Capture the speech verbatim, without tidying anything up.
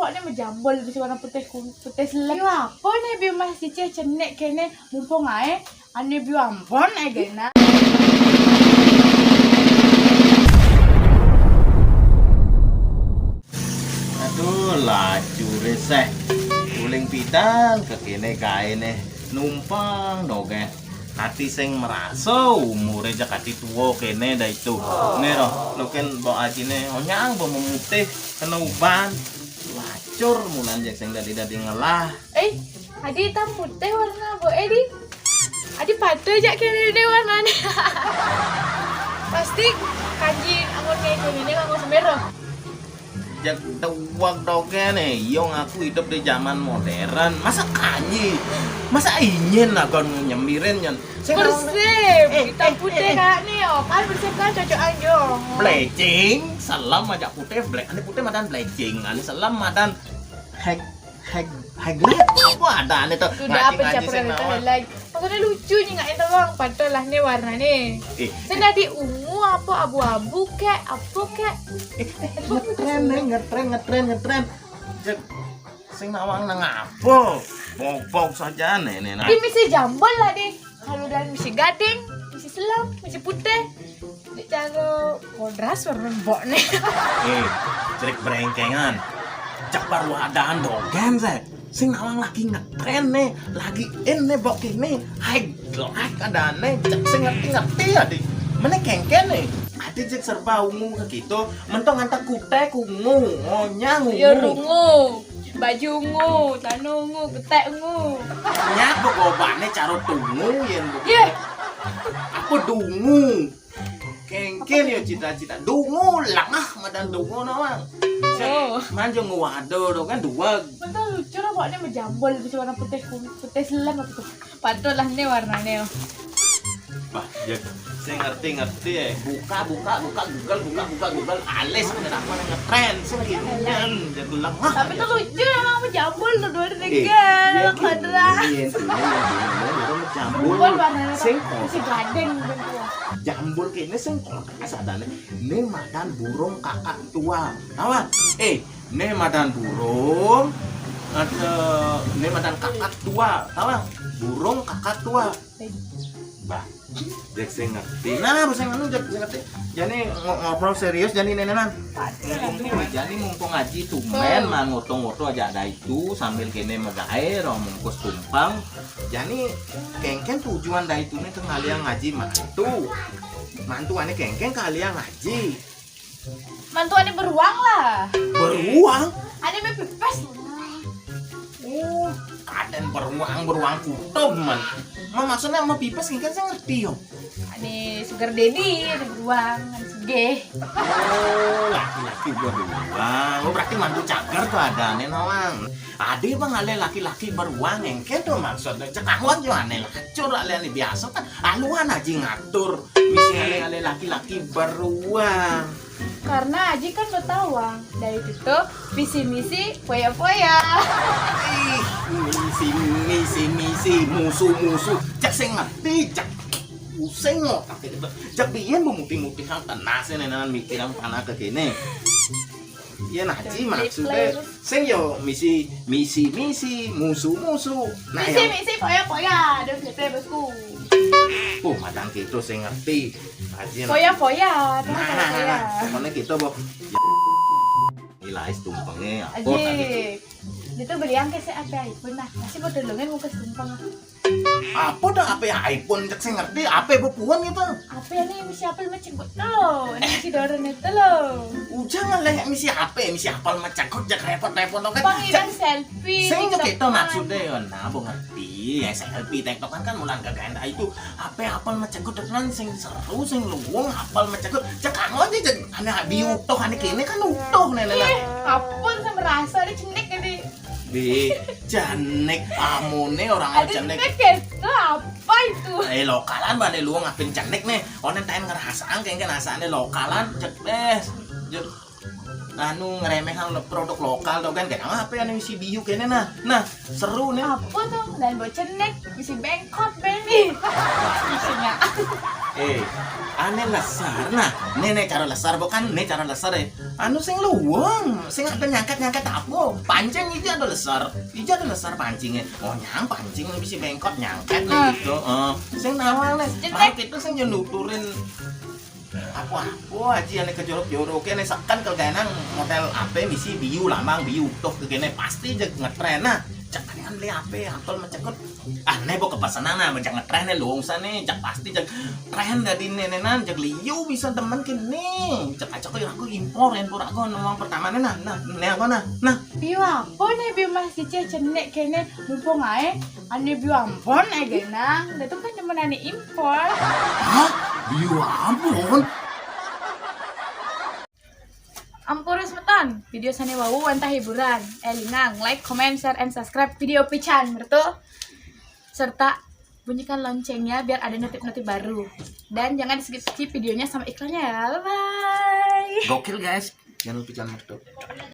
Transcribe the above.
Kok ne mejambul bisi warna putih kun-, putih selem. Yo apo ne bi masih ceh cenek kene mumpung ae. Ane bi ambon ae kene. Aduh, laju reseh. Uling pidan ke kene kae ne. Numpang doge. Ati sing merasa umure jak ati tuo kene dah itu. Ne roh, lo ken mbok ajine onyang mbok memutih kena uban. Lacur mulan jak sing dadi-dadi ngelah. Eh, adi hitam putih warna bo, eh, di. Adi patuh jak kene de warnane. Pasti kanji anggur kayak gini nih, anggur sember, loh. Jak dewek doge ne, yo ngaku hidup di zaman modern. Masa kanji? Masa ingin akan nyembirin nyen? Sing Bersih, eh, hitam eh, putih eh, eh. Kak nih, oh, kan bersih kan cocok aja. Blecing, selem aja putih, ble-, ane putih madan blecing, ane selem madan heg-, heg-, heglet. Apa ada ane tuh? Sudah apa ngaji-ngaji sing campur itu nawang. Lagi? Maksudnya lucu nih, nggak itu bang, patuh lah nih warnanya. Eh. Sing dadi ungu apa abu-abu kek, apa kek? Eh, eh, ngetren nih, ngetren, ngetren, ngetren. Jek, sing nawang nang apa? Bok-bok saja nih, nih, nah. Di misi jambul lah, di. Kalau dari misi gading, misi selem, misi putih. Di cara kodras warna mbok nih. Eh, cerik berengkengan. Cak baru adaan dogen, Zek. Sing nawang lagi ngetren nih, lagi in nih, bok ini. Hai, gelak adaan nih, cak sing ngerti-ngerti ya, di. Mana kengken nih? Ati cek serba ungu ke gitu, mentong antak kutek ungu, ngonyang ungu. Yo rungu, baju ungu, tanu ungu, ketek ungu. Nyapa gobane cara tungu yen bu-. Ye. Apa dungu? Kengken ya cita-cita. Dungu, lengah madan dungu nawang. Oh. Manjo ngewado do kan dua. Betul, lucu lah kok ini mejambul bisa warna putih kun-, putih selem apa tuh? Patuh lah nih warnanya. Wah, ya, saya ngerti-ngerti ya. Buka, buka, buka Google, buka, buka Google. Alis, kenapa ngetren? Saya lagi nyan, jago lengah. Tapi tuh lucu emang, apa jambul tuh dua Eh, tiga, ya, kodra. Ini yang punya, yang punya, yang punya, jambul. Bukan warnanya, sing tapi si gading gitu. Jambul kene sing kodra sadane. Ini madan burung kakak tua. Tawa? Eh, ini madan burung. Ada, ini madan kakak tua. Tawa? Burung kakak tua. Bah, Jack sing ngerti. Nah, bisa nganu Jack sing ngerti. Jadi ngo-, ngobrol serius jadi nenenan. Mumpung, jadi mumpung ngaji tumben man ngoto-ngoto aja ada itu sambil kene megae ro mungkus tumpang. Jadi kengken tujuan dari itu nih ke ngalian ngaji mantu. Mantu ane kengken kalian ngaji. Mantu ane beruang lah. Beruang? Ane me pipes. Oh, kaden beruang, beruang kutub man. Ma, maksudnya mau pipes kan saya ngerti yo. Ane sugar daddy, ane beruang, ane sugih. Oh, laki-laki beruang. Oh, berarti mantu cagar tuh ada ane nawang. Ada bang ale laki-laki beruang engke tuh maksudnya. Cekahwan yo ane lacur ale, ane biasa kan. Aluan aja ngatur. Misi ale ale laki-laki beruang. Karena Aji kan udah tahu, Wang. Dari itu visi-misi foya-foya. Ih, misi, misi, misi, musuh, musuh. Cak sing ngerti, cak pusing otak gitu. Cak biyen mau mutih-mutihan tenas ini nan mikiran panah ke kene. Iya nah, Ji, maksudnya sing yo misi, misi, misi, musuh, musuh. Nah, misi, yang misi, foya, foya, ada gitu ya, bosku. Oh, madang gitu sing ngerti. Aji, nah. Foya, foya, nah, foya, nah, foya. Nah, pokoknya gitu, Bo. Ilais tumpenge apa tadi? Itu beli yang kese apa iPhone nah. Masih mau tulungin mau ke tumpeng. Apa dah apa iPhone cek sing ngerti? Apa bepuan gitu? Apa ini misi apel mecegot lo? Ini misi dorong itu lo. Ujang leh misi apa? Misi apel mecegot cek repot-repot kan. Pangiran selfie. Sing cek itu maksudnya yo. Nah, bu ngerti. Ya selfie TikTok kan kan mulang gagahan itu. Apa apel mecegot dengan sing seru sing luwung apel mecegot. Cek kamu aja cek ane biutoh ane kene kan utuh nenek. Ih, apa sih merasa ada cenik ini? Di cenik pamune orang mau cenik. Cenik itu apa itu? Eh, lokalan bane luwung apin cenik nih. Onen taen ngerasaan kayak ngerasaan lokalan cek deh. Anu ngeremehan produk lokal tuh kan, kenapa apa yang misi biu kene nah. Nah, seru nih. Apa tuh? Dan bau cenik, misi bengkot beni. Isinya. Eh, ane lesar nah. Nih, nih cara lesar, bukan nih cara lesar ya. Anu sing luwung, sing ada nyangkat-nyangkat apa? Pancing iki ada lesar. Iki ada lesar pancingnya. Oh, nyang pancing bisa bengkot nyangkat nih gitu. Eh, sing nawang nih. Malah kita sing nyeluturin apa apa aja yang kejorok-jorok ini sekan keganang model apa misi biu lambang biu tuh kegene pasti jeg ngetren nah cekan beli apa apel mencekut aneh bawa kepesanan nah mencek ngetren nih luwung sana cek pasti cek tren dari nenenan cek liu bisa temen kene cek aja kok aku impor impor aku nuang pertama nih nah nah ini apa nah nah Biu apa nih biu masih ceh cenek kene mumpung ae ane biu Ambon ae genang. Itu kan temen ane impor. Hah? Biu Ambon? Ampura semeton, video sane wau wantah hiburan. Elingang, like, comment, share, and subscribe video pican mertu. Serta bunyikan loncengnya biar ada notif-notif baru. Dan jangan di skip-skip videonya sama iklannya ya. Bye bye. Gokil guys. Jangan lupa jangan mertu.